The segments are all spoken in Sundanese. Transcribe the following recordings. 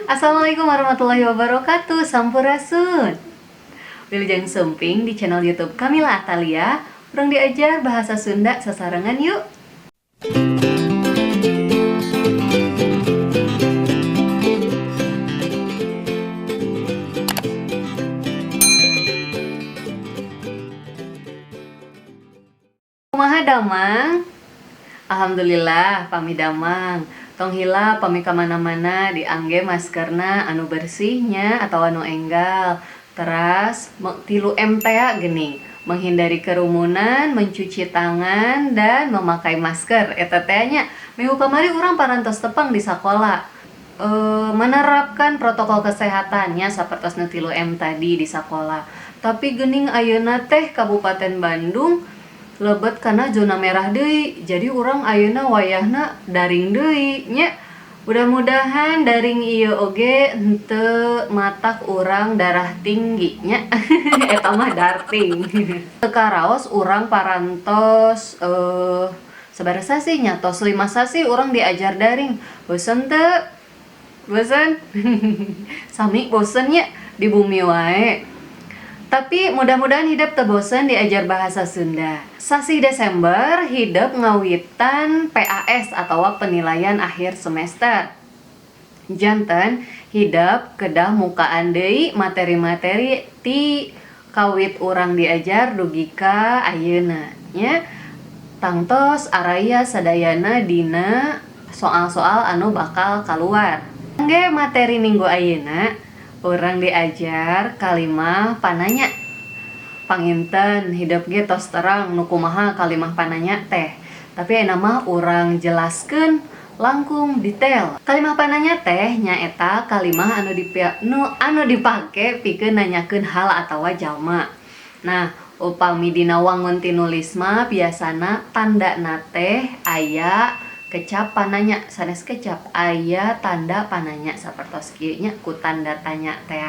Assalamualaikum warahmatullahi wabarakatuh. Sampurasun. Wilujeng sumping di channel YouTube Kamila Atalia. Urang diajar bahasa Sunda sasarengan yuk. Kumaha damang? Alhamdulillah pami damang. Tong hilap pami kamana-mana diangge maskerna anu bersihnya atau anu enggal. Teras 3M teh geuning, menghindari kerumunan, mencuci tangan, dan memakai masker. Eta teh nya. Minggu kamari urang parantos tepang di sakola. Menerapkan protokol kesehatannya sapertos nu 3M tadi di sakola. Tapi geuning ayeuna teh Kabupaten Bandung lebet kana zona merah deui. Jadi urang ayeuna wayahna daring deui nya. Mudah-mudahan daring ieu oge henteu matak urang darah tinggi nya. Eta mah darting. Teu karaos urang parantos sabaraha sasih nya, tos 5 sasih urang diajar daring. Bosen teu? Bosen? Sami bosen nya di bumi wae. Tapi mudah-mudahan hidep teu bosen diajar bahasa Sunda. Sasih Desember hidep ngawitan PAS atau penilaian akhir semester. Janten hidep kedah mukaan deui materi-materi ti kawit urang diajar dugi ka ayeuna nya. Tangtos araya sadayana dina soal-soal anu bakal kaluar. Engge materi minggu ayeuna urang diajar kalimah pananya. Panginten hidep ge tos terang nu kumaha kalimah pananya teh. Tapi ayeuna mah urang jelaskeun langkung detail. Kalimah pananya teh nyaeta kalimah anu dipake pikeun nanyakeun hal atawa jalma. Nah, upami dina wangun tinulis mah biasana tandana teh aya kecap pananya, sanes kecap, aya tanda pananya sapertos kieu nya ku tanda tanya teh.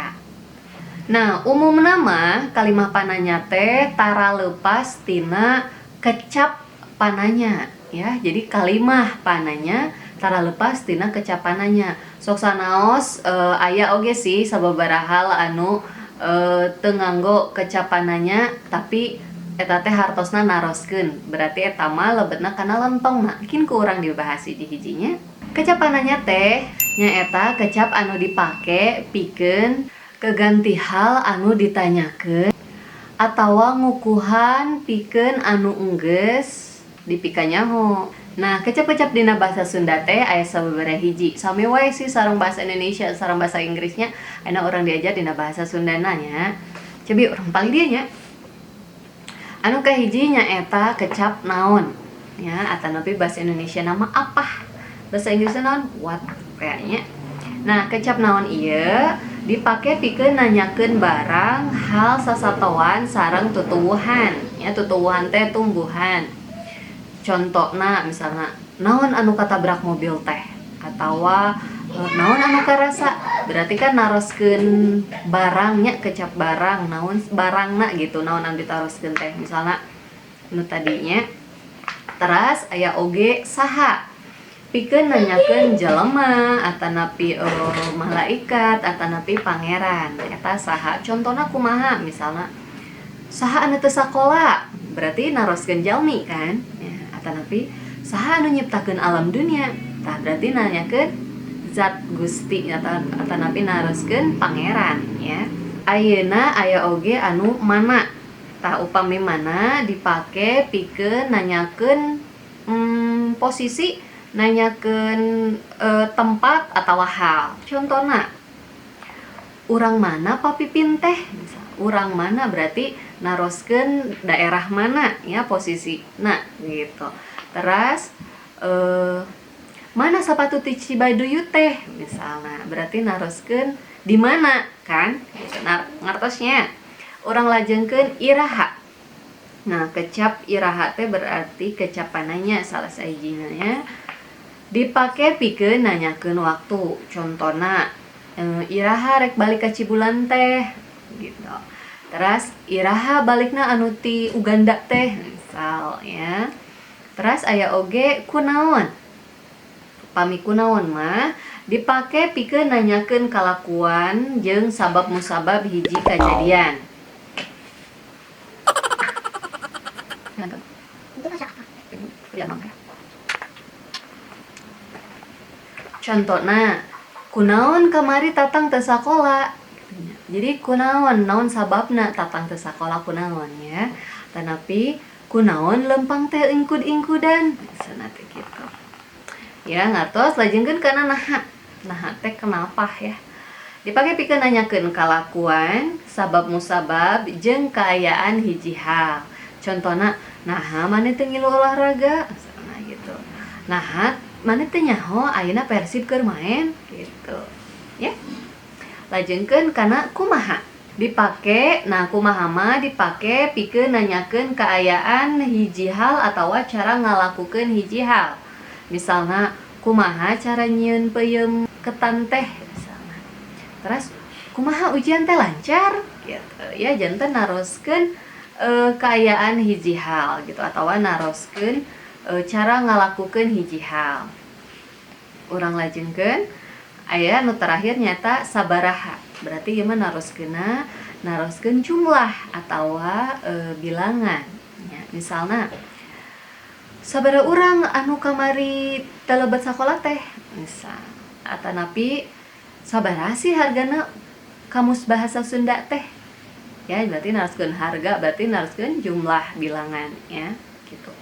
Nah, umumna mah kalimah pananya teh tara leupas tina kecap pananya ya. Jadi kalimah pananya tara leupas tina kecap pananya. Sok sanaos aya oge sih sababaraha hal anu teu nganggo kecap pananya tapi eta teh hartosna naroskeun. Berarti eta mah lebetna kana lentongna. Kin ku urang dibahas hiji-hijinya. Kecap pananya teh nyaeta kecap anu dipake pikeun keganti hal anu ditanyakeun atawa ngukuhan pikeun anu enggeus dipikanyaho. Nah, kecap-kecap dina bahasa Sunda teh aya sababaraha hiji. Sami wae sih sareng bahasa Indonesia, sareng bahasa Inggrisnya. Ayeuna urang diajar dina bahasa Sundana nya. Cobi urang palih dieu nya. Anu kahiji nyaeta kecap naon ya, atanapi bahasa Indonesia nama apa, bahasa Inggrisnya naon, what kayaknya. Nah, kecap naon ieu dipake pikeun nanyakeun barang, hal, sasatoan sareng tutuwuhan ya. Tutuwuhan teh tumbuhan. Contohna misalnya naon anu katabrak mobil teh atawa naon anu karasa, berarti kan naroskeun barangnya, kecap barang, naon barangna gitu, naon anu ditaroskeun teh misalnya nu tadinya. Teras aya oge saha, pikeun nanyakeun jelema atanapi malaikat atanapi pangeran eta saha. Contohna kumaha, misalnya saha anu teu sakola, berarti naroskeun jalmi kan ya, atanapi saha anu nyiptakeun alam dunia, tah berarti nanyakeun zat Gusti atanapi naroskeun pangeran ya. Ayeuna aya oge anu mana. Tah, upami mana dipake pikeun nanyakeun posisi, nanyakeun tempat atawa hal. Contohna urang mana papipin teh. Urang mana berarti naroskeun daerah mana ya, posisi nah gitu. Teras mana sepatu ti Cibaduyut teh misalnya, berarti naroskeun di mana kan gitu, ngartosnya. Urang lajengkeun iraha. Nah, kecap iraha teh berarti kecap pananya salah sahijina ya, dipake pikeun nanyakeun waktu. Contohna iraha rek balik ka Cibulan teh gitu. Terus iraha balikna anu ti Uganda teh misal ya. Terus aya oge kunaon. Pami kunaon mah Dipake pikeun nanyakeun kalakuan jeung sabab musabab hiji kajadian. Contona, kunaon kamari Tatang teu sakola? Jadi kunaon, naon sababna Tatang teu sakola kunaon ya. Tanapi kunaon lempang teh ingkud-ingkudan, misalna teh gitu. Ya, ngartos lajengkeun kana naha. Naha teh kenapa ya. Dipake pikeun nanyakeun kalakuan, sabab musabab jeung kaayaan hiji hal. Contona, naha maneh teu ngilu olahraga? Misalna gitu. Naha maneh teu nyaho ayeuna Persib keur maen gitu. Ya. Lajengkeun kana kumaha. Dipake, nah kumaha mah dipake pikeun nanyakeun kaayaan hiji hal atawa cara ngalakukeun hiji hal. Misalna kumaha cara nyieun peuyeum ketan teh misalna. Terus kumaha ujian teh lancar gitu ya, janten naroskeun kaayaan hiji hal gitu atawa naroskeun cara ngalakukeun hiji hal. Urang lajengkeun aya nu terakhir nyata sabaraha. Berarti ieu mah naroskeun jumlah atawa bilangan ya. Misalna sabaraha urang anu kamari teu lebet sakola teh misal, atanapi sabaraha sih hargana kamus bahasa Sunda teh ya, berarti naroskeun harga, berarti naroskeun jumlah bilangan ya gitu.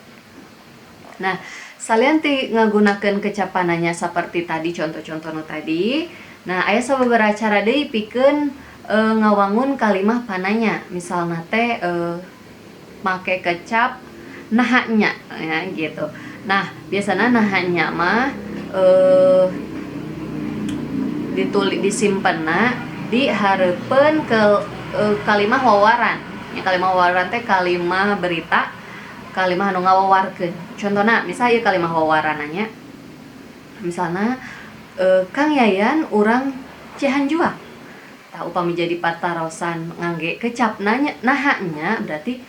Nah, salian ti ngagunakeun kecapananya seperti tadi contoh-contoh nu tadi. Nah, aya sababaraha cara deui pikeun ngawangun kalimah pananya. Misalna teh make kecap naha nya ya gitu. Nah, biasana naha nya mah dituli disimpenna di hareupeun ke kalimah wawaran. Ya, kalimah wawaran teh kalimah berita, kalimah anu ngawawarkeun. Contohna misal ieu kalimah wawarananya. Misalna Kang Yayan urang Cihanjuang. Tah, upami jadi patarosan ngangge kecap nanya naha nya, berarti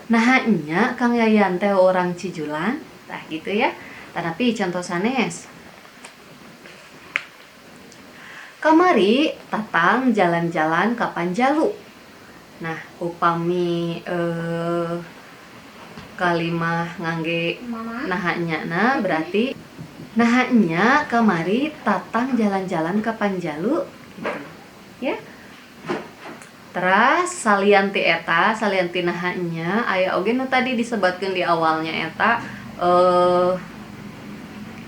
naha nya Kang Yayan teh orang Cijulang. Tah gitu ya. Tetapi contoh sanes. Kamari Tatang jalan-jalan ka Panjalu. Nah, upami kalimah ngangge naha nya na berarti naha nya kamari Tatang jalan-jalan ke Panjalu gitu ya. Terus salian ti eta, salian ti naha nya, aya oge nu tadi disebutkeun di awalnya eta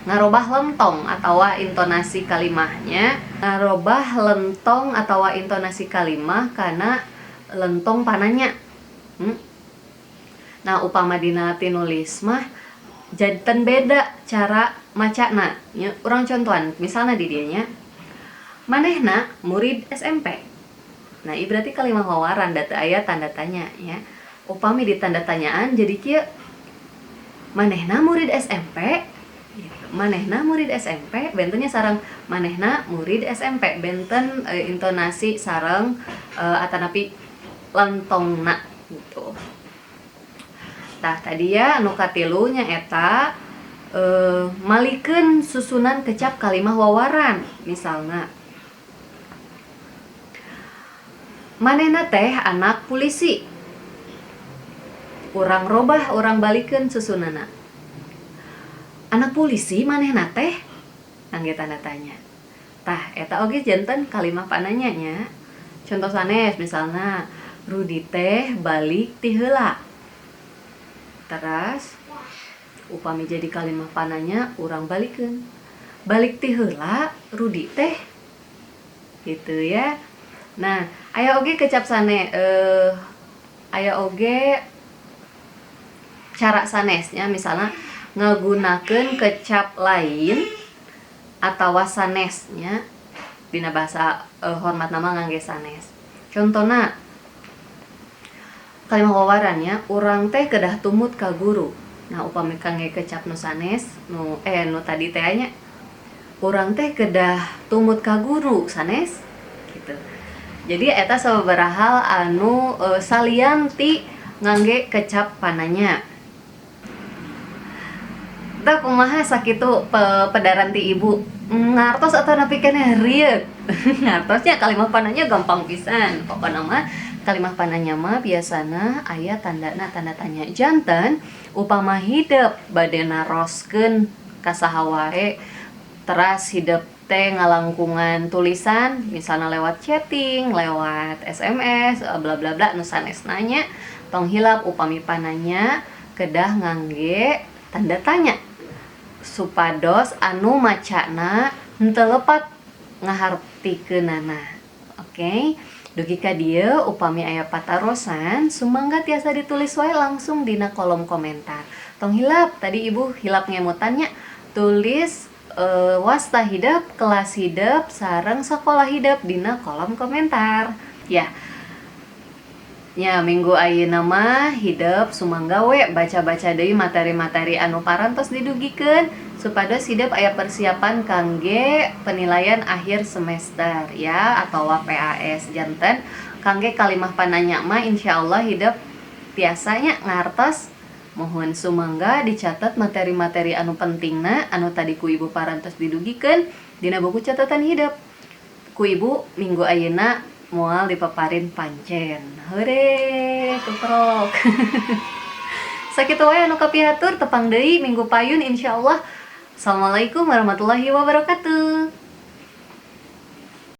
ngarobah lentong atawa intonasi kalimahnya, ngarobah lentong atawa intonasi kalimah kana lentong pananya. Nah, upama dina tinulis mah janten beda cara macana nya. Urang contohan misalna di dieu nya, manehna murid SMP. Nah, ieu berarti kalimah wawaran da teu aya tanda tanya ya. Upami di tanda tanyaan jadi kieu, manehna murid SMP gitu. Manehna murid SMP bentennya sareng manehna murid SMP benten intonasi sareng atanapi lentongna gitu. Tah tadi ya anu katilu nya eta malikeun susunan kecap kalimah wawaran. Misalna manehna teh anak polisi. Urang robah, urang balikeun susunana. Anak polisi manehna teh ngangge tanda tanya. Tah eta oge janten kalimah pananya nya. Contoh sanes misalna Rudi teh balik ti heula. Teras upami jadi kalimah pananya urang balikeun. Balik ti heula Rudi teh gitu ya. Nah, aya oge kecap sane aya oge cara sanesnya misalnya ngagunakeun kecap lain atawa sanesnya dina bahasa hormat nama ngangge sanes. Contona kalimah wawarannya urang teh kedah tumut ka guru. Nah, upami kangge kecap nu sanes nu nu tadi teh nya urang teh kedah tumut ka guru sanes gitu. Jadi eta sababaraha hal anu salian ti ngangge kecap pananya. Tah kumaha sakitu pedaran ti ibu? Ngartos atanapi keneh rieut? Ngartos nya kalimah pananya gampang pisan. Pokona mah kalimah pananya mah biasana aya tandana tanda tanya. Janten upama hidep bade naroskeun ka saha wae teras hidep teh ngalangkungan tulisan misalna lewat chatting, lewat SMS, bla bla bla nu sanesna nya, tong hilap upami pananya kedah ngangge tanda tanya supados anu macana henteu lepat ngahartikeunana. Oke, dugi ka dieu upami aya patarosan sumangga tiasa ditulis wae langsung dina kolom komentar. Tong hilap tadi ibu hilap ngemutan nya, tulis wasta hidep, kelas hidep, sareng sakola hidep dina kolom komentar. Ya. Nya minggu ayeuna mah hidep sumangga we baca-baca deui materi-materi anu parantos didugikeun supados hidep aya persiapan kangge penilaian akhir semester ya atawa PAS. Janten kangge kalimah pananya mah insyaallah hidep tiasa nya ngartos. Mohon sumangga dicatat materi-materi anu pentingna anu tadi ku ibu parantos didugikeun dina buku catatan hidep. Ku ibu minggu ayeuna moal dipaparin pancen. Hore, keprok. Sakitu wae anu kapihatur, tepang deui minggu payun insyaallah. Assalamualaikum warahmatullahi wabarakatuh.